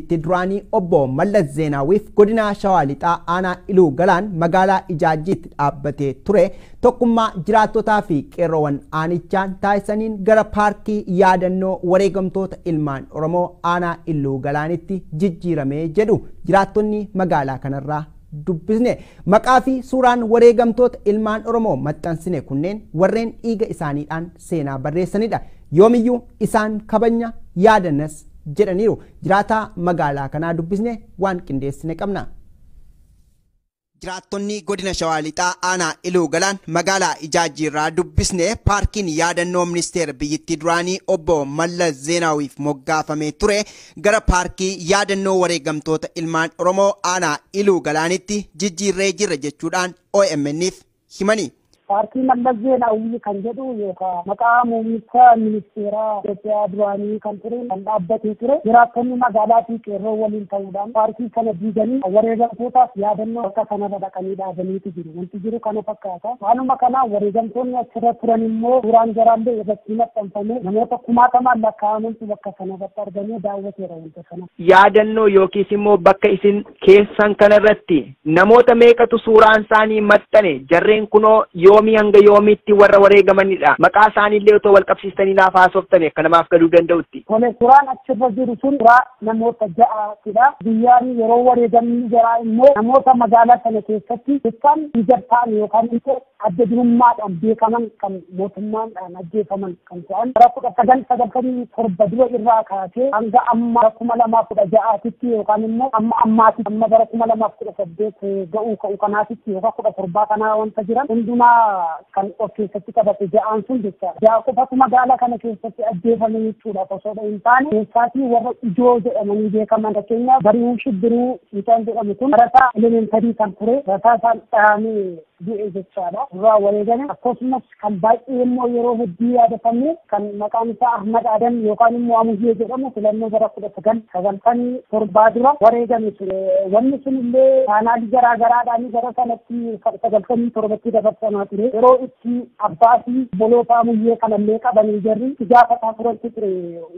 Biyyattii duraanii obbo Mallas Zeenaawiif godina Shawaa Lixaa aanaa Iluu Galaan magaalaa Ijaajjiitti dhaabbatee ture tokkummaa jiraattotaa fi qeerroowwan aanichaan taasisaniin gara paarkii yaadannoo wareegamtoota ilmaan Oromoo aanaa Iluu Galaanitti jijjiiramee jedhu jiraattonni magaalaa kanarraa dubbisne. Maqaa fi suuraan wareegamtoota ilmaan Oromoo maxxansine kunneen warreen dhiiga isaaniidhaan seenaa barreessanidha. Yoomiyyuu isaan kabajna yaadannas jedhaniiru. Jiraataa magaalaa kanaa dubbisne waan qindeessine qabna. Jiraattonni godina Shawaa Lixaa aanaa Iluu Galaan magaalaa Ijaajjiirraa dubbisne paarkiin yaadannoo ministeera biyyattii duraanii obbo Mallas Zeenaawiif moggaafamee ture gara paarkii yaadannoo wareegamtoota ilmaan Oromoo aanaa Iluu Galaanitti jijjiirree jirra jechuudhaan OMN'if himani. Paarkii Mallas Zeenaawii kan jedhu yookaan maqaa muummicha ministeeraa Itoophiyaa duraanii kan ture kan dhaabbatee ture jiraattonni magaalaa fi qeerroo waliin ta'uudhaan paarkii kana diiganii wareegamtootaaf yaadannoo bakka kanarra dhaqanii dhaabaniitu jiru. Wanti jiru kana fakkaata. Waanuma kana wareegamtoonni achirra turan immoo suuraan jaraallee irratti maxxanfamee namoota kumaatamaan lakkaa'amantu bakka kanarratti argamee daawwateera wanta kana. Yaadannoo yookiis immoo bakka isin keessan kanarratti namoota meeqatu suuraan isaanii maxxane jarreen kunoo yoomii hanga yoomiitti warra wareegamanidha. Maqaa isaaniillee otoo wal qabsiistanii naaf haasoftame akka namaaf galuu danda'utti. Tole, suuraan achirra jiru sun suuraa namoota ja'aatidha. Guyyaan yeroo wareegamni jaraa immoo namoota magaalaa sana keessatti jechaan ija ta'an yookaan immoo adda durummaadhaan beekaman kan mootummaadhaan ajjeefaman kan ta'an bara 1997 dura irraa kaasee hanga amma 2016tti yookaan immoo amma ammaatti amma bara 2018 ga'uu ka'u kanaatitti yookaan 17 kanaa wanta jiran hundumaa kan of keessatti qabate ja'aan sun jechaadha. Ja'a qofatu magaalaa kana keessatti ajjeefame jechuudha osoo hin taane keessaatii warra ijoo jedhamanii beekaman fakkeenyaaf Bari'uu Shibbiruu mucaan jedhamu kun barataa elementarii kan ture barataa isaan dhahamee du'e jechaadha. Irraa wareegame akkasumas kan baay'ee immoo yeroo hedduu yaadatamu kan maqaan isaa Ahmad Adam yookaan immoo Amuyyee jedhamu filannoo bara 1997 dura wareegame ture. Wanni sun illee chaanaalii garaa garaadhaan gara sanatti 97tti dabarsamaa ture. Yeroo itti abbaa fi obboloota Amuyyee kanallee qabanii jarri gaafataa turantu ture.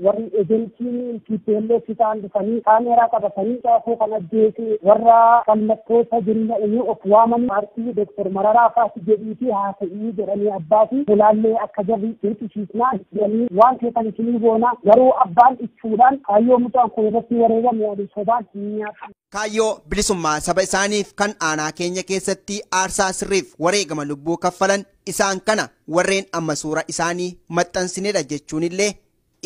Warri ejensiin TPLF ta'an dhufanii kaameeraa qabatanii caafoo kan ajjeese warra kallattoota jiru of waaman paartii Dooktar Mararaa fa'aati jedhiifi haasa'ii jedhanii abbaa fi bulaallee akka jarri dirqisiisnaa jedhanii waan feetan isinii goona garuu abbaan ichuudhaan kaayyoo mucaan kun irratti wareegame ani sobaan hin nyaadhu. Kaayyoo bilisummaa saba isaaniif kan aanaa keenya keessatti aarsaa sirriif wareegama lubbuu kaffalan isaan kana warreen amma suura isaanii maxxansinedha jechuunillee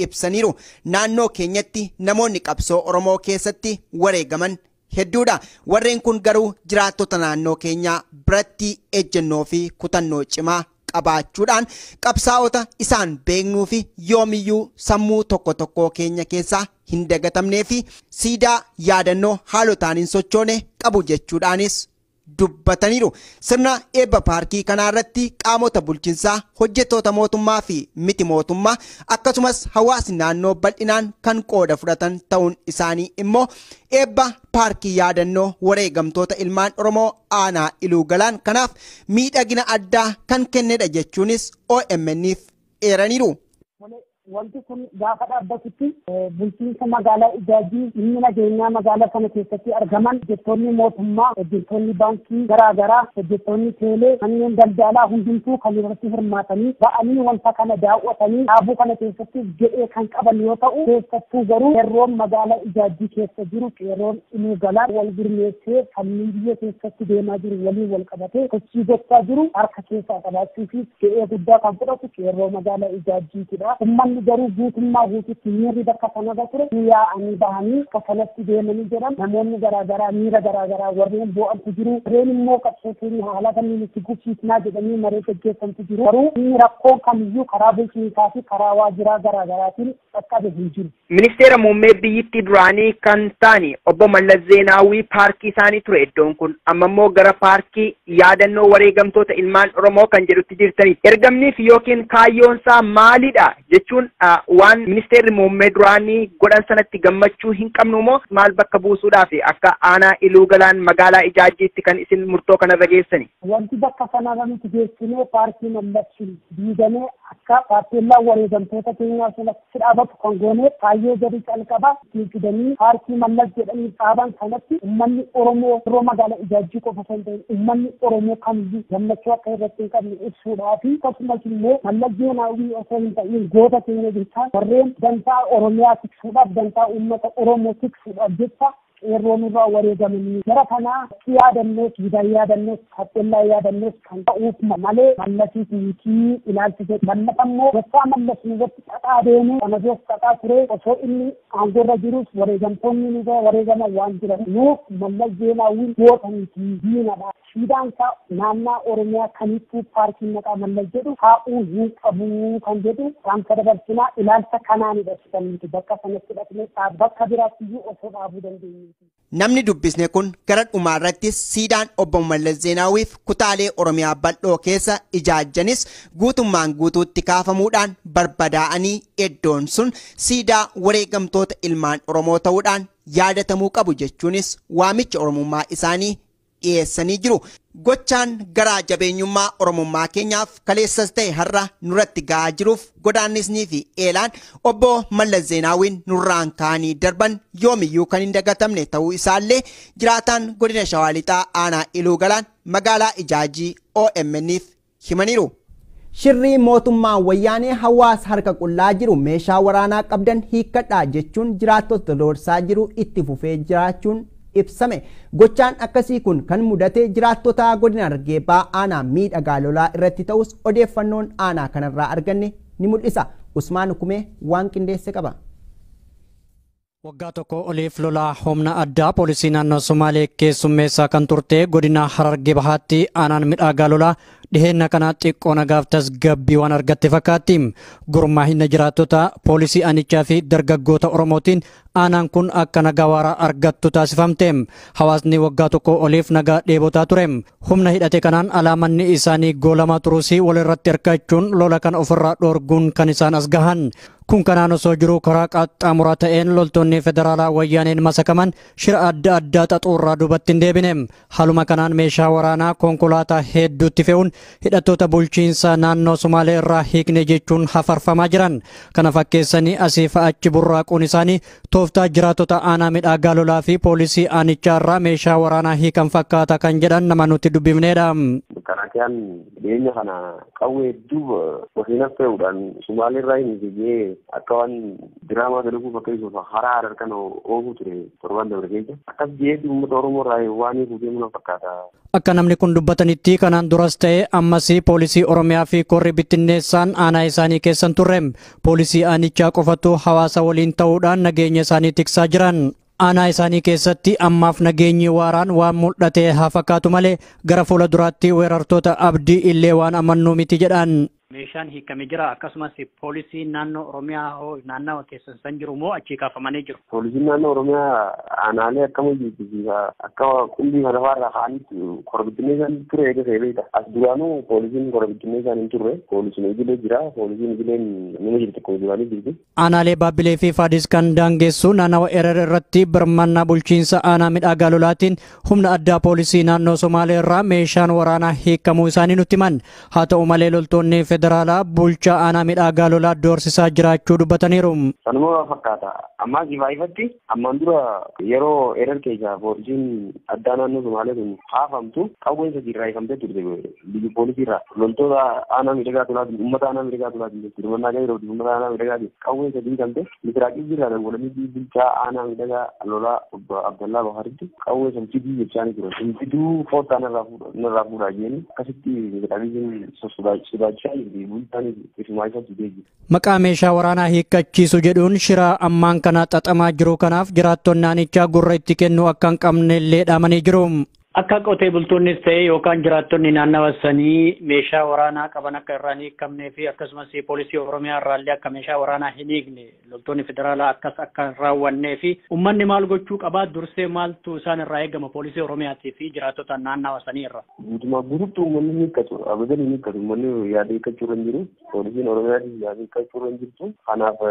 ibsaniiru. Naannoo keenyatti namoonni qabsoo Oromoo keessatti wareegaman hedduudha. Warreen kun garuu jiraattota naannoo keenyaa biratti ejjennoo fi kutannoo cimaa qabaachuudhaan qabsaa'ota isaan beeknuu fi yoomiyyuu sammuu tokko tokkoo keenya keessaa hin dagatamnee fi siidaa yaadannoo haalotaan hin sochoone qabu jechuudhaanis dubbataniiru. Sirna eebba paarkii kanarratti qaamota bulchiinsaa, hojjettoota mootummaa fi miti mootummaa akkasumas hawaasni naannoo bal'inaan kan qooda fudhatan ta'uun isaanii immoo eebba paarkii yaadannoo wareegamtoota ilmaan Oromoo aanaa Iluu Galaan kanaaf miidhagina addaa kan kennedha jechuunis OMN'if eeraniiru. Wanti kun gaafa dhaabbatutti bulchiinsa magaalaa Ijaajjii inni nageenyaa magaalaa sana keessatti argaman hojjettoonni mootummaa, hojjettoonni baankii garaa garaa, hojjettoonni teelee, manneen daldalaa hundumtuu kan irratti hirmaatanii ba'anii wanta kana daawwatanii dhaabuu kana keessatti ga'ee kan qaban yoo ta'u keessattuu garuu qeerroon magaalaa Ijaajjii keessa jiru qeerroon Iluu Galaan wal gurmeessee falmii biyya keessatti deemaa jiru waliin wal qabatee sochii gochaa jiru harka keessaa qabaachuu fi ga'ee guddaa kan fudhatu qeerroo magaalaa Ijaajjiitidha. Uummanni garuu guutummaa guututti miirri bakka sanarra ture yaa'anii bahanii akka kanatti deemanii jedhan namoonni garaa garaa miira garaa garaa warreen boo'antu jiru warreen immoo qabsoo keenya haala kamiin itti gufsiisnaa jedhanii maree gaggeessantu jiru garuu inni rakkoon kamiyyuu karaa bulchiinsaa fi karaa waajjiraa garaa garaatiin qaqqabe hin jiru. Ministeera muummee biyyattii duraanii kan ta'an obbo Mallas Zeenaawii paarkii isaanii ture iddoon kun amma immoo gara paarkii yaadannoo wareegamtoota ilmaan Oromoo kan jedhutti jirtani. Ergamniif yookiin kaayyoon isaa maalidha jechuun Kun waan ministeerri muummee duraanii godhan sanatti gammachuu hin qabnu moo maal bakka buusuudhaaf akka aanaa Iluu Galaan magaalaa Ijaajjiitti kan isin murtoo kanarra geessani? Wanti bakka sanarra nuti geessinee paarkii Mallas diigamee akka taappeellaan wareegamtoota keenyaa sun achi dhaabatu kan goone kaayyoo gadi calqaba ittiin fidanii paarkii Mallas jedhanii dhaaban sanatti uummanni Oromoo yeroo magaalaa Ijaajjii qofa osoo hin ta'in uummanni Oromoo kamiyyuu gammachuu akka irratti hin qabne ibsuudhaa fi akkasumas immoo Mallas Zeenaawwii osoo hin ta'in goota keenya jechaan warreen dantaa Oromiyaa tiksuudhaaf, dantaa uummata Oromoo tiksuudhaaf jecha qeerroo nurraa wareegamanii gara kanaa yaadannoos, siidaa yaadannoos, taappeellaa yaadannoos kan ta'uuf malee Mallasiif mitii ilaalchi jedhu. Mallas ammoo gochaa Mallas nurratti xaxaa deemee kana duras xaxaa ture, osoo inni aangoorra jirus wareegamtoonni nurra wareegaman waan jiran nuuf Mallas Zeenaawwiin goota miti, diinadha. Siidaan isaa naannaa Oromiyaa kamittuu paarkiin maqaa Mallas jedhu taa'uu hin qabu kan jedhu dhaamsa dabarsinaa ilaalcha kanaanidha kan nuti bakka sanatti dhaqnee bakka biraatti iyyuu osoo dhaabuu dandeenyu. Namni dubbisne kun gara dhumaarrattis siidaan obbo Mallas Zeenaawiif kutaalee Oromiyaa bal'oo keessa ijaajjanis guutummaan guutuutti kaafamuudhaan barbadaa'anii iddoon sun siidaa wareegamtoota ilmaan Oromoo ta'uudhaan yaadatamuu qabu jechuunis waamicha Oromummaa isaanii dhiyeessanii jiru. Gochaan garaa jabeenyummaa Oromummaa keenyaaf kaleessas ta'e har'a nurratti ga'aa jiruuf godaannisnii fi eelaan obbo Mallas Zeenaawiin nurraan ka'anii darban yoomiyyuu kan hin dagatamne ta'uu isaallee jiraataan godina Shawaa Lixaa aanaa Iluu Galaan magaalaa Ijaajii OMN'if himaniiru. Shirrii mootummaa wayyaanee hawaasa harka qullaa jiru meeshaa waraanaa qabdan hiikkadhaa jechuun jiraattota doorsaa jiru itti fufee jiraachuun ibsame. Gochaan akkasii kun kan mudate jiraattota godina Harargee Bahaa aanaa Miidhagaa Lolaa irratti ta'us odeeffannoon aanaa kanarraa arganne ni mul'isa. Usmaan Kumee waan qindeesse qaba. Waggaa tokko oliif lolaa humna addaa poolisii naannoo Somaalee keessummeessaa kan turte godina Harargee Bahaatti aanaan Miidhagaa Lolaa dhiheenna kana xiqqoo nagaaf tasgabbii waan argatte fakkaatti. Gurmaa'ina jiraattota poolisii aanichaa fi dargaggoota Oromootiin aanaan kun akka nagaa waaraa argattu taasifamte. Hawaasni waggaa tokko oliif nagaa dheebotaa ture. Humna hidhate kanaan alaamanni isaanii goolamaa turuus walirratti hirkachuun lola kan ofirraa dhoorguun kan isaan as gahan. Kun kanaan osoo jiru karaa qaxxaamuraa ta'een loltoonni federaalaa wayyaaneen masakaman shira adda addaa xaxuurraa duubatti hin deebine. Haaluma kanaan meeshaa waraanaa konkolaataa hedduutti fe'uun hidhattoota bulchiinsa naannoo Somaalee irraa hiikne jechuun hafarfamaa jiran. Kana fakkeessanii asii fi achi burraaquun isaanii tooftaa jiraattota aanaa Miidhagaa Lolaa fi poolisii aanichaa irraa meeshaa waraanaa hiikan fakkaata kan jedhan nama nuti dubbifnedha. Karaakiyaan dhiyeenya kana qawwee hedduu makiina fe'uudhaan Somaalee irraa hin hiikee akka waan diraamaa dalaguu fakkeessuuf haraa harar kana oofuu ture torban dabre keessa. Akkas dhiyeessi uummata Oromoo irraa waan hiikuu deemu na fakkaata. Akka namni kun dubbatanitti kanaan duras ta'e ammas poolisii Oromiyaa fi korri bittinneessaan aanaa isaanii keessan turre. Poolisii aanichaa qofatu hawaasa waliin ta'uudhaan nageenya isaanii tiksaa jiran. Aanaa isaanii keessatti ammaaf nageenyi waaraan waan mul'ate haa fakkaatu malee gara fuula duraatti weerartoota abdii illee waan amannuu miti jedhan. Meeshaan hiikamee jira, akkasumas poolisiin naannoo Oromiyaa hoo naannawa keessan san jiru moo achii kaafamanii jiru? Poolisiin naannoo Oromiyaa aanaalee akka mayyisiisa akka qumbii kana irraa ka'anitti korbittinneessaan ture eega seebeedha. As duraanuu poolisiin korbittinneessaan hin turre, poolisiin idilee jira, poolisiin idileen nama jirtu tokko duraanii jirti. Aanaalee Baabbilee fi Faadis kan daangessu naannawa Erer irratti birmannaa bulchiinsa aanaa Miidhagaa Lolaatiin humna addaa poolisii naannoo Somaalee irraa meeshaan waraanaa hiikamuu isaanii nutti himan. Haa ta'u malee loltoonni federaalaa bulchaa aanaa Miidhagaa Lolaa doorsisaa jiraachuu dubbataniiru. Sanuma fakkaata. Ammaa ifaa ifatti ammaan dura yeroo Erer keessaa poolisiin addaa naannoo Somaalee sun haafamtu qawween sadii irraa hiikamtee turte biyyi poolisii irraa. Loltoota aanaa Miidhagaa Lolaatiin, uummata aanaa Miidhagaa Lolaatiin jechuudha. Mannaa gahee yeroo uummata aanaa Miidhagaatiin qawween sadii hiikamte misiraaqii jirraa dangolanii bulchaa aanaa Miidhagaa Lolaa obbo Abdallaa Bakaritti qawwee san fidii jechaa ni turan. Hin fiduu foottaa narraa fuudhaa jeeni akkasitti misiraaqiin sodaachaa jirti bulchaan ifumaa isa fidee jira. Maqaa meeshaa waraanaa hiikkachiisu jedhuun shira ammaan kana xaxamaa jiru kanaaf jiraattonni aanichaa gurra itti kennuu akka hin qabne illee dhaamanii jiru. Akka qotee bultoonnis ta'e yookaan jiraattonni naannawa sanii meeshaa waraanaa qaban akka irraa hin hiikamnee fi akkasumas poolisii Oromiyaa irraallee akka meeshaa waraanaa hin hiikne loltoonni federaalaa akkas akka hin raawwannee fi uummanni maal gochuu qabaa, dursee maaltu isaan irraa eegama poolisii Oromiyaatii fi jiraattota naannawa sanii irra? Guutumaa guututti uummanni ni hiikkatu. Abadan ni hiikkatu. Uummanni yaada hiikkachuu irra hin jiru. Poolisiin Oromiyaatis yaada hiikkachuu irra hin jirtu. Kanaaf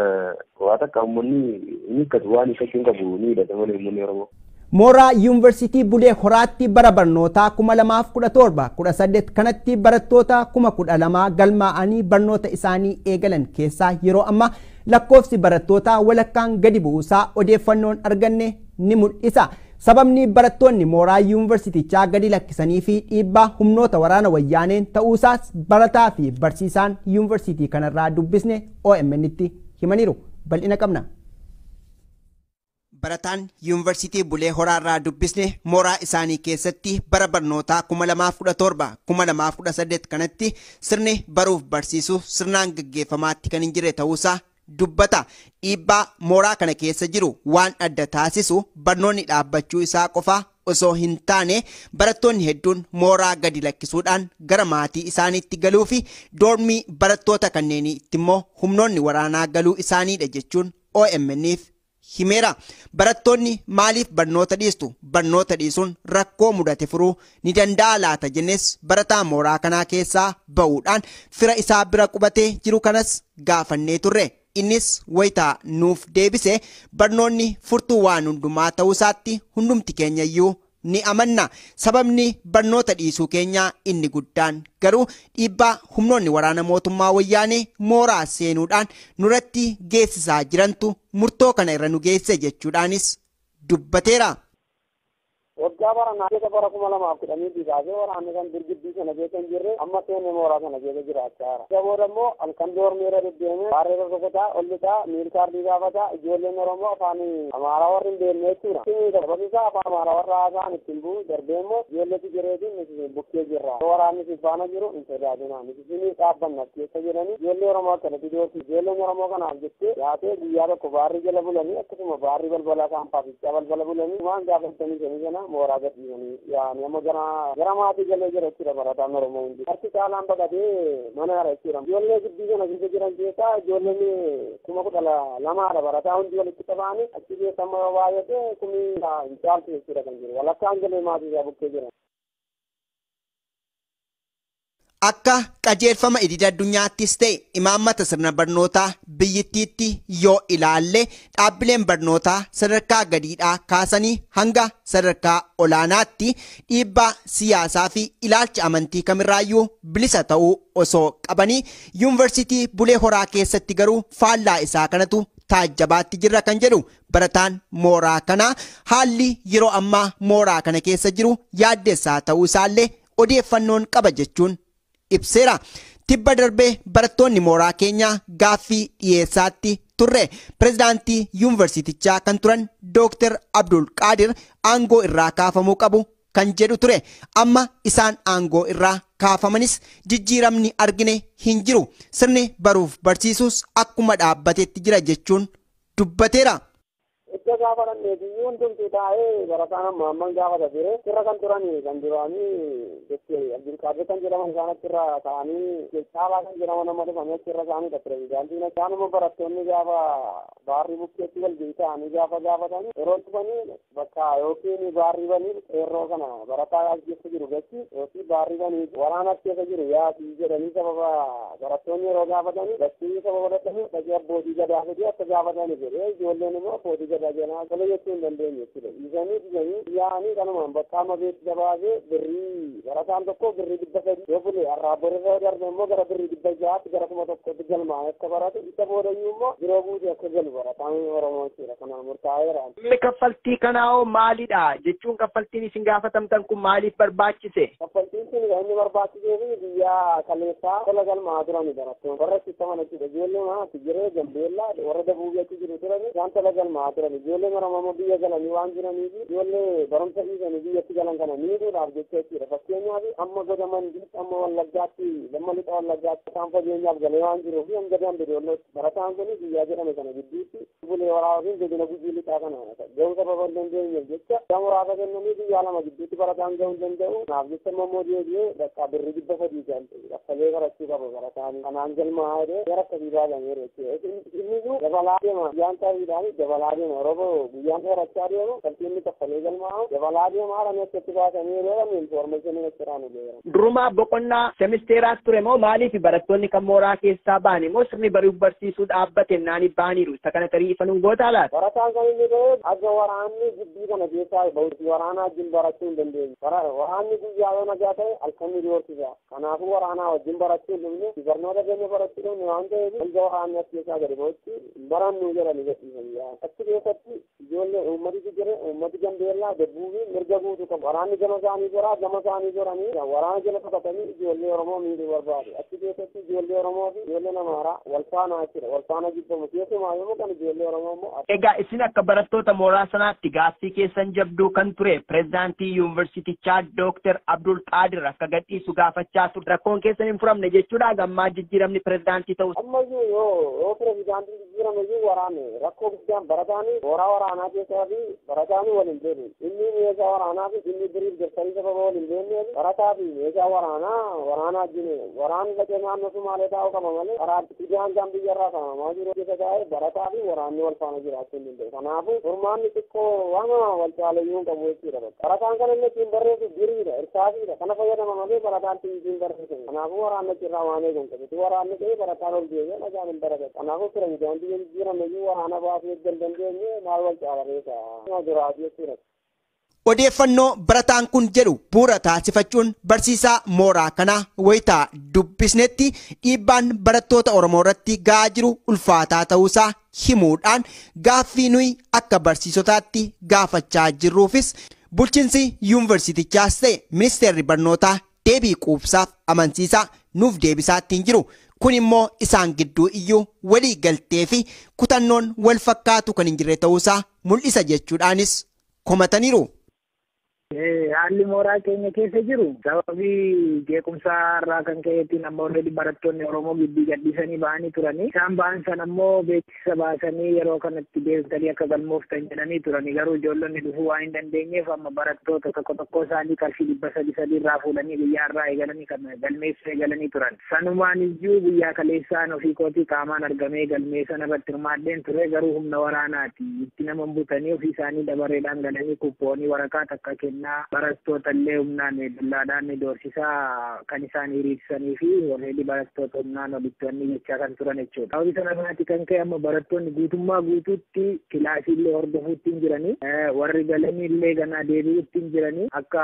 waa takka uummanni ni hiikkatu, waan hiikkachuu hin qabu ni hidhata malee uummanni Oromoo. Mooraa Yuunivarsiitii Bulee Horaatti bara barnootaa 2017-18 kanatti barattoota 12,000 galmaa'anii barnoota isaanii eegalan keessaa yeroo ammaa lakkoofsi barattootaa walakkaan gadi bu'uusaa odeeffannoon arganne ni mul'isa. Sababni barattoonni mooraa yuunivarsiitichaa gadi lakkisanii fi dhiibbaa humnoota waraana wayyaaneen ta'uusaas barataa fi barsiisaan yuunivarsiitii kanarraa dubbisne OMN'tti himaniiru. Bal'ina qabna. Barataan yuunivarsiitii Bulee Horaarraa dubbisne mooraa isaanii keessatti bara barnootaa 2017-2018 kanatti sirni baruuf barsiisuu sirnaan gaggeeffamaatti kan hin jirre ta'uusaa dubbata. Dhiibbaa mooraa kana keessa jiru waan adda taasisu barnoonni dhaabbachuu isaa qofaa osoo hin taane barattoonni hedduun mooraa gadi lakkisuudhaan gara maatii isaaniitti galuu fi doormii barattoota kanneeniitti immoo humnoonni waraanaa galuu isaaniidha jechuun OMN'f himeera. Barattoonni maaliif barnoota dhiistu? Barnoota dhiisuun rakkoo mudate furuu ni danda'a laata jennes barataa mooraa kanaa keessaa ba'uudhaan fira isaa bira qubatee jiru kanas gaafannee turre. Innis wayitaa nuuf deebise barnoonni furtuu waan hundumaa ta'uusaatti hundumti keenya iyyuu ni amanna. Sababni barnoota dhiisuu keenyaa inni guddaan garuu dhiibbaa humnoonni waraana mootummaa wayyaanee mooraa seenuudhaan nurratti geessisaa jirantu murtoo kana irra nu geesse jechuudhaanis dubbateera. Waggaa baranaa keessa bara 2010 kaasee waraanni kan girgidbii sana keessa hin jirre amma seenne mooraa sana keessa jiraachaa jira. Isa booda immoo halkan doormeera deddeemee baarreera rukutaa, ollitaa, miilkaardii gaafataa, ijoolleen Oromoo afaan Amaaraa warri hin beekne jechuudha. Barsiisaa afaan Amaaraa warra haasa'an ittiin bu'u darbee immoo ijoollee Tigireetiin nuti bukkee jirra. Waraanni si faana jiru hin sodaatinaa. Nuti isinii dhaabbanna as keessa jedhanii ijoollee Oromoo akkanatti doorti. Ijoolleen Oromoo kanaaf jettee yaatee guyyaa tokko baarrii jala bulanii akkasuma baarrii balbala kaampaasichaa balbala bulanii waan gaafatanii sanii sana mooraa gadhiisanii yaa'anii amma gara maatii galee jira jechuudha barataan Oromoo hundi. Harki caalaan baqatee mana jira jechuudha. Ijoollee gidduu sana keessa jiran keessaa ijoolleen 12,000 barataa hundi walitti qabanii achi keessa amma yoo baay'ate 10,000 hin caaltu jechuudha kan jiru. Walakkaan galee maatii isaa bukkee jiran. Akka qajeelfama idil addunyaattis ta'e imaammata sirna barnootaa biyyattiitti yoo ilaalle dhaabbileen barnootaa sadarkaa gadiidhaa kaasanii hanga sadarkaa olaanaatti dhiibbaa siyaasaa fi ilaalcha amantii kamirraayyuu bilisa ta'uu osoo qabanii yuunivarsiitii Bulee Horaa keessatti garuu faallaa isaa kanatu taajjabaatti jirra kan jedhu barataan mooraa kanaa haalli yeroo ammaa mooraa kana keessa jiru yaaddessaa ta'uu isaallee odeeffannoon qaba jechuun ibseera. Tibba darbee barattoonni mooraa keenyaa gaaffii dhiyeessaatti turre. Pireezidaantii yuunivarsiitichaa kan turan Dooktar Abdul Qaadir aangoo irraa kaafamuu qabu kan jedhu ture. Amma isaan aangoo irraa kaafamanis jijjiiramni argine hin jiru. Sirni baruuf barsiisuus akkuma dhaabbatetti jira jechuun dubbateera. Iddoo gaafa dhanneetiyyuu hundumtuu taa'ee barataan amma amman gaafata ture. Sirra kan turanii kan duraanii jettee Abdulqaadir kan jedhaman isaan achirra taa'anii Caalaa kan jedhaman amma dhufanii achirra isaaniidha pireezidaantiin. Isaanuma barattoonni gaafa baarrii bukkeetti wal ga'ii ta'anii gaafa gaafatanii yeroo dhufanii bakka yookiin baarrii banii qeerroo kana barataa as keessa jiru gachi yookiin baarrii banii waraana as keessa jiru yaasii jedhanii sababa barattoonni yeroo gaafatanii gachii sababa godhatanii dhaqee abbootii gadaa fidee akka gaafatanii jedhee ijoolleen immoo abbootii gadaa jedhaa tola jechuu hin dandeenye jechuudha. Dhiisanii dhiisanii yaa'anii kanumaan bakka amma beeksisa baasee birrii barataan tokko birrii 300 yoo bule har'aa borisa darbe immoo gara birrii 600 gara 1000 galmaa'ee akka baratu isa boodayyuu immoo biroo guutee akka galu barataan Oromoo jechuudha. Kanaan murtaa'eera. Inni kaffaltii kanaa hoo maalidha jechuun kaffaltiin isin gaafatamtan kun maaliif barbaachise? Kaffaltiin kun kan inni barbaachisee fi biyya kaleessaa tola galmaa turani barattoonni warra sittaman jechuudha. Ijoollee mana Tigiree, Gambeellaa warra Dabuubee achi jiru turani isaan tola galmaa turani. Ijoollee Oromoo biyya galanii waan jiraniif ijoollee barumsa dhiisanii biyyatti galan kana miidhuudhaaf jecha jechuudha. Fakkeenyaaf amma goda Mandiitti amma Wallaggaatti lamma lixa Wallaggaatti isaan fageenyaaf galee waan jiruuf hanga Dambidollootti barataan kun biyyaa jedhame kana gidduutti Bulee Horaa fi godina Gujii Lixaa kana gahuu sababa hin dandeenyeef jecha muraasa kennanii guyyaa 2 gidduutti barataan gahuu hin danda'u. Kanaaf jecha immoo deebi'ee bakka birrii 300 kaffalee barachuu qaba barataan. Kanaan galmaa'aa jedhee gara akkasii baalameera jechuudha. Inni iyyuu dabalaa deema guyyaan taasiidhaan dabalaa deema yeroo guyyaan dheerachaa deemu kaltiin kaffalee galmaa'u dabalaa deema haala akkatti baasanii yeroo namni infoormeeshinii achirraa nu geera. Durumaa boqonnaa semisteeraas ture moo maaliif barattoonni kan mooraa keessaa ba'an immoo sirni baruu barsiisuu dhaabbate naanii ba'aniiru isa kana tarii ifa nuun gootaa laata? Barataan kan inni ba'e akka waraanni gibbii kana keessaa bahutti waraanaa wajjin barachuu hin dandeenye. Waraanni guyyaa yoo nagaa ta'e halkan ni doorsisa. Kanaafuu waraanaa wajjin barachuu hin dhumne barnoota keenya barachuu dhumne waan ta'eef hanga waraanni as keessaa gadi bahutti barannuu jedhanii gadhiisan. Achi keessatti ijoollee uummatitu jira uummati Gambeellaa dabbuu fi mirga guutuu qabu. Waraanni gama isaanii jira gama isaanii jiranii waraana jala fakatanii ijoollee Oromoo miidhuu barbaadu. Achi keessatti ijoollee Oromoo fi ijoollee Amaaraa wal faana jira wal faana jibbamu keessumaa yommuu kan ijoollee Oromoo immoo. Egaa isin akka barattoota mooraa sanaatti gaaffii keessan jabduu kan ture pireezidaantii yuunivarsiitichaa Dooktar Abdul Qaadir akka gadhiisu gaafachaa ture. Rakkoon keessan hin furamne jechuudha gammaa jijjiiramni pireezidaantii ta'u. Ammayyuu yoo pireezidaantiin jijjiirame iyyuu waraanne rakkoo guddaan barataanii mooraa waraanaa keessaa fi barataanii wal hin beekne. Inni meeshaa waraanaa fi inni biriif daftanii sababa wal hin beekneef barataa fi meeshaa waraanaa waraanaa wajjin waraanni dhaqee naannoo Sumaalee taa'uu qaba malee karaa daangaan biyyarraa saamamaa jiru keessa taa'ee barataa fi waraanni wal faana jiraachuu hin danda'u. Kanaafuu furmaanni xiqqoo waan wal caalayyuu hin qabu jechuudha. Barataan kan inni ittiin barreessu biriidha, irsaasiidha. Kana fayyadama malee barataan ittiin barreessu. Kanaafuu waraanni achirraa waan eegamu qabu. Waraanni ta'ee barataan ol deebi'ee nagaan hin baratan. Kanaafuu pireezidaantii jijjiirame iyyuu waraana baasuu hin dandeenye maal wal caalareessa. Jiraatu jechuudha. Odeeffannoo barataan kun jedhu bu'uura taasifachuun barsiisaa mooraa kanaa wayitaa dubbisnetti dhiibbaan barattoota Oromoo irratti ga'aa jiru ulfaataa ta'uusaa himuudhaan gaaffii nuyi akka barsiisotaatti gaafachaa jirruufis bulchiinsi yuunivarsiitichaas ta'e ministeerri barnootaa deebii quubsaaf amansiisaa nuuf deebisaa ittiin jiru. Kun immoo isaan gidduu iyyuu walii galtee fi kutannoon wal fakkaatu kan hin jirre ta'uusaa mul'isa jechuudhaanis komataniiru. Haalli mooraa keenya keessa jiru sababii jeequmsaa irraa kan ka'eetiin namoonni barattoonni Oromoo gibbii gadhiisanii ba'anii turanii. Isaan ba'an sana immoo beeksisa baasanii yeroo kanatti deebitanii akka galmooftan jedhanii turanii. Garuu ijoollonni dhufuu waan hin dandeenyeef amma barattoota tokko tokko isaanii qarshii 300 irraa fuudhanii guyyaa irraa eegalanii kan galmeessuu eegalanii turan. Sanumaan iyyuu guyyaa kaleessaan ofii kootii qaamaan argamee galmee sana irratti hirmaadheen ture. Garuu humna waraanaati itti nama butanii ofii isaanii dabareedhaan galanii kuppoonii waraqaa takka kenna. Barattoota illee humnaan dullaadhaan doorsisaa kan isaan hiriirsanii fi warreen barattoota humnaan walitti jechaa kan turan jechuudha. Sababii sana irraati kan ka'e amma barattoonni guutummaa guutuutti kilaasii illee hordofuutti hin jiranii, warri galanii illee ganaa deebi'uutti hin jiranii. Akka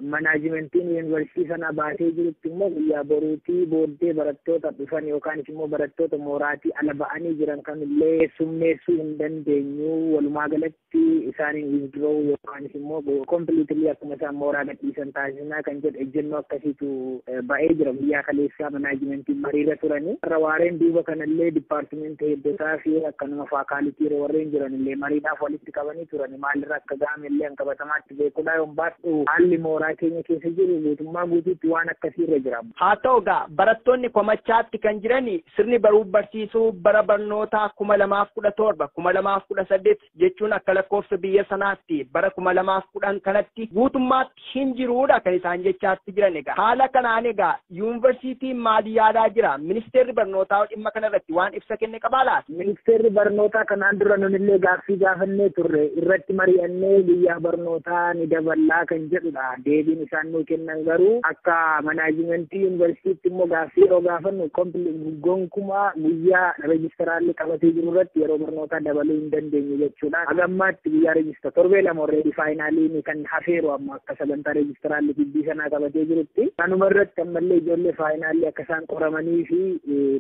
manaajimentiin yuunivarsiitii sana baasee jirutti immoo guyyaa boruutii booddee barattoota dhufan yookaan immoo barattoota mooraatii ala ba'anii jiran kamillee summeessuu hin dandeenyu. Walumaa galatti isaaniin withdraw yookaan immoo completely akkuma isaan mooraa gadhiisan taasisanaa kan jedhu ejjennoo akkasiitu ba'ee jira. Guyyaa kaleessaa manaajimentiin mariirra turanii. Warra waareen duuba kanallee dipaartimentii hedduutaa fi akkanuma faakaalitii warreen jiranillee mariidhaaf walitti qabanii turanii. Maalirra akka ga'ame illee kan qabatamaatti beekuudhaa yoon baadhu haalli mooraa keenya keessa jiru guutummaa guutuutti waan akkasiirra jira. Haa ta'u egaa barattoonni komachaatti kan jiran sirni baruu barsiisuu bara barnootaa 2017 2018 jechuun akka lakkoofsa biyya sanaatti bara 2010 kanatti guutummaatti hin jiruudha kan isaan jechaatti jiran. Egaa haala kanaan egaa yuunivarsiitiin maal yaadaa jira? Ministeerri barnootaa dhimma kanarratti waan ibsa kenne qabaa laata? Ministeerri barnootaa kanaan dura nunillee gaaffii gaafannee turre irratti mari'annee guyyaa barnootaa ni daballaa kan jedhudha. Deebiin isaan nuu kennan garuu akka manaajimentii yuunivarsiitiitti immoo gaaffii yeroo gaafannu gonkumaa guyyaa reejistaraalli qabatee jiru irratti yeroo barnootaa dabaluu hin dandeenyu jechuudha. Haga ammaatti guyyaa reejistar torbee 2 already faayinaaliin kan hafeeru amma akka sagantaa reejistaraalli gibbii sanaa qabatee jirutti. Kanuma irratti ammallee ijoollee faayinaalii akka isaan qoramanii fi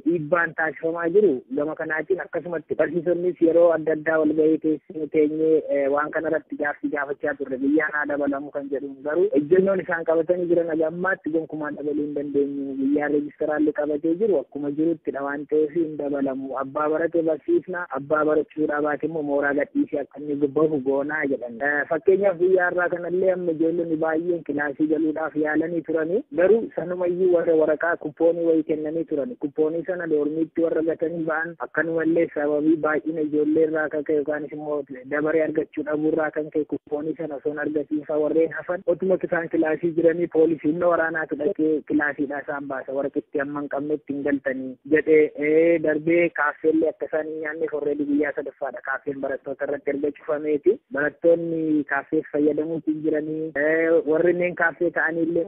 dhiibbaan taasifamaa jiru gama kanaatiin akkasumatti barsiisonnis yeroo adda addaa wal ga'ii keessi teenyee waan kana irratti gaaffii gaafachaa turre guyyaan haa dabalamu kan jedhuun garuu ejjennoon isaan qabatanii jiran haga ammaatti gonkumaa dabaluu hin dandeenyu. Guyyaan reejistaraalli qabatee jiru akkuma jiruttidha waan ta'eef hin dabalamu. Abbaa barate barsiisna, abbaa barachuudhaa baate immoo mooraa gadhiisee akka inni bahu goonaa jedhan. Fakkeenyaaf guyyaa Har'aa kanallee amma ijoollonni baay'een kilaasii galuudhaaf yaalanii turanii, garuu sanumayyuu warra waraqaa kuppoonii wayii kennanii turani. Kuppoonii sana doormiitti warra gatanii ba'an, akkanumallee sababii baay'ina ijoollee irraa kan ka'e yookaanis immoo dabaree argachuu dhabuu irraa kan ka'e kuppoonii sana osoo hin argatiin faa warreen hafan otuma isaan kilaasii jiranii poolisii humna waraanaatu dhaqee kilaasiidhaa isaan baasa, waraqitti amma hin qabnetti hin galtanii jedhee. Darbee kaaffeellee akka isaan hin nyaanneef already guyyaa sadaffaadha kaaffeen barattoota irratti erga cufameeti. Barattoonni kaaffeef fayyadamuutiin jiranii, warri inneen kaaffee ta'anii illee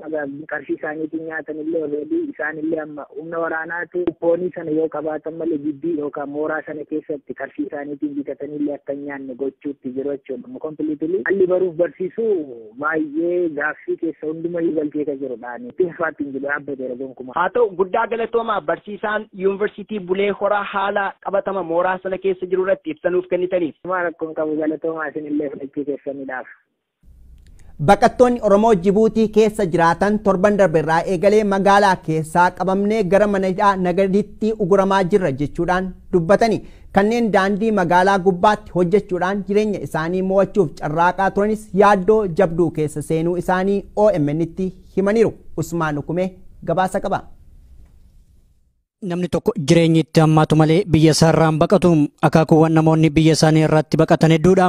qarshii isaaniitiin nyaatan illee already isaanillee amma humna waraanaatu kuppoonii sana yoo qabaatan malee gibbii yookaan mooraa sana keessatti qarshii isaaniitiin bitatanii illee akka hin nyaanne gochuutti jiru jechuudha. Completely haalli baruuf barsiisuu baay'ee gaaffii keessa hundumayyuu galchee kan jirudha. Itti fufaatti hin jiru, dhaabbateera gonkumaa. Haa ta'u, guddaa galatoomaa barsiisaan yuunivarsiitii Bulee Horaa haala qabatama mooraa sana keessa jiru irratti ibsanuuf kennitaniif. Maal rakkoon qabu, galatoomaa isinillee fudhachuu keessaniidhaaf. Baqattoonni Oromoo Jibuutii keessa jiraatan torban darbe irraa eegalee magaalaa keessaa qabamnee gara mana hidhaa Nagaditti uguramaa jirra jechuudhaan dubbatani. Kanneen daandii magaalaa gubbaatti hojjechuudhaan jireenya isaanii mo'achuuf carraaqaa turanis yaaddoo jabduu keessa seenuu isaanii OMN'tti himaniiru. Usmaan Ukumee gabaasa qaba. Namni tokko jireenyi itti hammaatu malee biyya isaarraan baqatu. Akaakuuwwan namoonni biyya isaanii irratti baqatan hedduudha.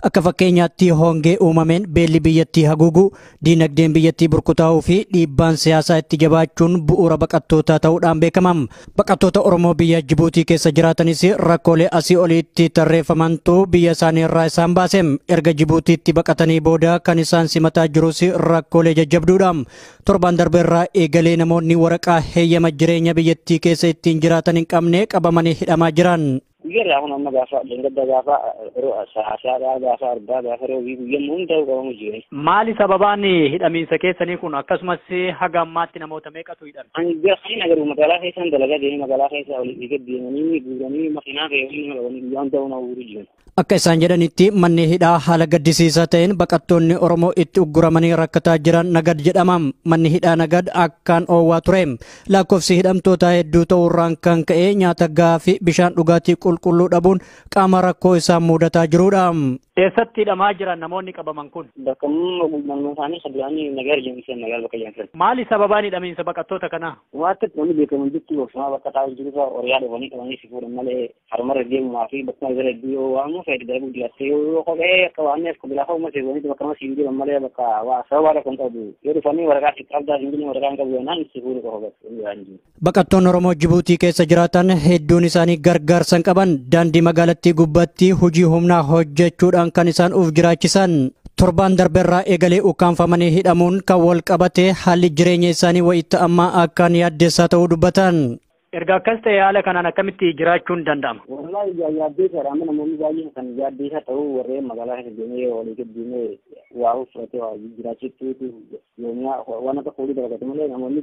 Akka fakkeenyaatti hongee uumameen beelli biyyattii haguugu, diinagdeen biyyattii burkutaa'uu fi dhiibbaan siyaasaa itti jabaachuun bu'uura baqattootaa ta'uudhaan beekama. Baqattoota Oromoo biyya Jibuutii keessa jiraatanis rakkoolee asii olitti tarreeffamantu biyya isaanii irraa isaan baase. Erga Jibuutiitti baqatanii booda kan isaan simataa jirus rakkoolee jajjabduudha. Torban darbe irraa eegalee namoonni waraqaa heeyyama jireenya biyyattii keessa ittiin jiraatan hin qabne qabamanii hidhamaa jiran. Guyyaa kun amma gaafa dangadda, gaafa saasaadhaa, gaafa arbaa, gaafa roobii, guyyaan hundaa qabamu jira. Maali sababaan hidhamiinsa keessanii kun? Akkasumas haga ammaatti namoota meeqatu hidhame? Ani kan agarru magaalaa keessaan dalagaa deemee magaalaa keessa olii gad deemanii guuranii makiinaa fe'anii nama qabanii guyyaa hundaa nama guuruu jiran. Akka isaan jedhanitti manni hidhaa haala gaddisiisaa ta'een baqattoonni Oromoo itti ugguramanii rakkataa jiran Nagad jedhama. Manni hidhaa Nagad akkaan oowwaa ture. Lakkoofsi hidhamtootaa hedduu ta'uurraan kan ka'e nyaata gahaa fi bishaan dhugaatii qulqulluu dhabuun qaama rakkoo isaan mudataa jirudha. Eessatti hidhamaa jiran namoonni qabaman kun? Bakka manuma isaanii kan duraanii Nagar jedhamsisan, Nagar bakka jedhamsisan. Maali sababaan hidhamiinsa baqattoota kanaa? Waanta namni beekamu jirtu gorsuma bakka taa'u jiru irraa oriyaa dhufanii qabanii si fuudhan malee harmarra deemumaa fi bakkuma bira hedduu yoo waamu fedhi darbuu jiraatte yoo kophee akka waan as kophee lafa uummata seewwaniitu bakka nama siin jiran malee bakka waa sababa rakkoon qabdu yoo dhufanii waraqaa si qabdaa siin jiran waraqaa hin qabu jennaan si fuudhu qofa bakka hin jiru. Baqattoonni Oromoo Jibuutii keessa jiraatan hedduun isaanii gargaarsa hin qaban. Daandii magaalattii gubbaatti hojii humnaa hojjechuudhaan kan isaan uf jiraachisan. Torbaan darbeerraa eegalee ukkaanfamanii hidhamuun kan wal qabate haalli jireenya isaanii wayitti ammaa akkaan yaaddessaa ta'uu dubbatan. Erga akkas ta'e haala kanaan akkamitti jiraachuun danda'ama? Wallahi yaaddeessaadha. Amma namoonni baay'een kan yaaddeessaa ta'uu warreen magaalaa keessa deemee walii gad deemee waa uffatee waa jiraachiftuutu yoomiyaa waan akka foolii dalagatu malee namoonni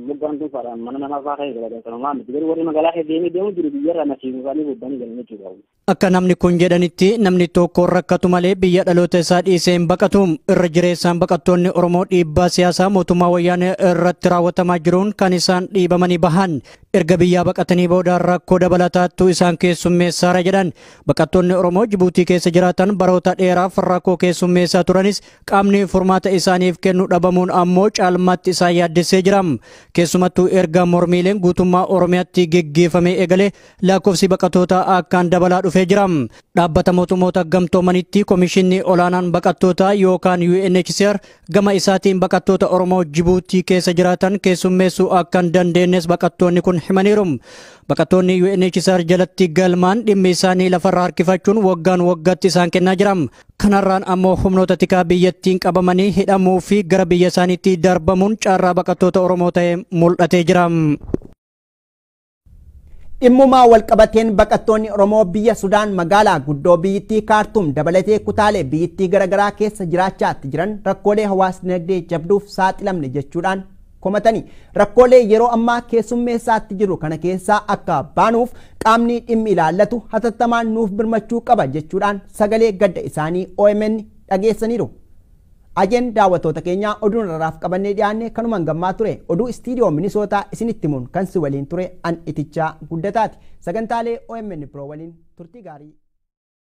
moggaan dhuunfaadhaan mana namaa fa'aa keessa dalagan kanumaa miti. Garuu warri magaalaa keessa deemee deemu jiru biyyarraa nasiibuu isaanii bobba'anii galan jechuudha. Akka namni kun jedhanitti namni tokko rakkatu malee biyya dhaloota isaa dhiisee hin baqatu. Irra jireessaan baqattoonni Oromoo dhiibbaa siyaasaa mootummaa wayyaanee irratti raawwatamaa jiruun kan isaan dhiibamanii bahan. Erga biyyaa baqatanii booda rakkoo dabalataattu isaan keessummeessaara jedhan. Baqattoonni Oromoo Jibuutii keessa jiraatan baroota dheeraaf rakkoo keessummeessaa turanis qaamni furmaata isaaniif kennu dhabamuun ammoo caalmaatti isaan yaaddessee jira. Keessumattuu erga mormiileen guutummaa Oromiyaatti geggeeffamee eegalee lakkoofsi baqattootaa akkaan dabalaa dhufee jira. Dhaabbata mootummoota gamtoomanitti komishinni olaanaan baqattootaa yookaan UNHCR gama isaatiin baqattoota Oromoo Jibuutii keessa jiraatan keessummeessuu akka hin dandeenyes baqattoonni kun himaniiru. Baqattoonni UNHCR jalatti galmaan dhimmi isaanii lafarraa harkifachuun waggaan waggaatti isaan kennaa jira. Kanarraan ammoo humnoota tikaa biyyattiin qabamanii hidhamuu fi gara biyya isaaniitti darbamuun carraa baqattoota Oromoo ta'ee mul'atee jira. Dhimmumaa walqabateen baqattoonni Oromoo biyya Sudaan magaalaa guddoo biyyittii Kaartuum dabalatee kutaalee biyyittii garaagaraa keessa jiraachaatti jiran rakkoolee hawaas-dinagdee jabduuf saaxilamne jechuudhaan komatanii, rakkoolee yeroo ammaa keessummeessaatti jiru kana keessaa akka baanuuf qaamni dhimmi ilaallatu hatattamaan nuuf birmachuu qaba jechuudhaan sagalee gadda isaanii OMN dhageessaniiru. Ajeen daawwattoota keenyaa, oduun rarraaf qabannee dhiyaanne kanumaan gammaa ture. Oduu istiidiyoo Minisootaa isinitti himuun kan si waliin ture an Itichaa Guddataati. Sagantaalee OMN biroo waliin turtii gaarii.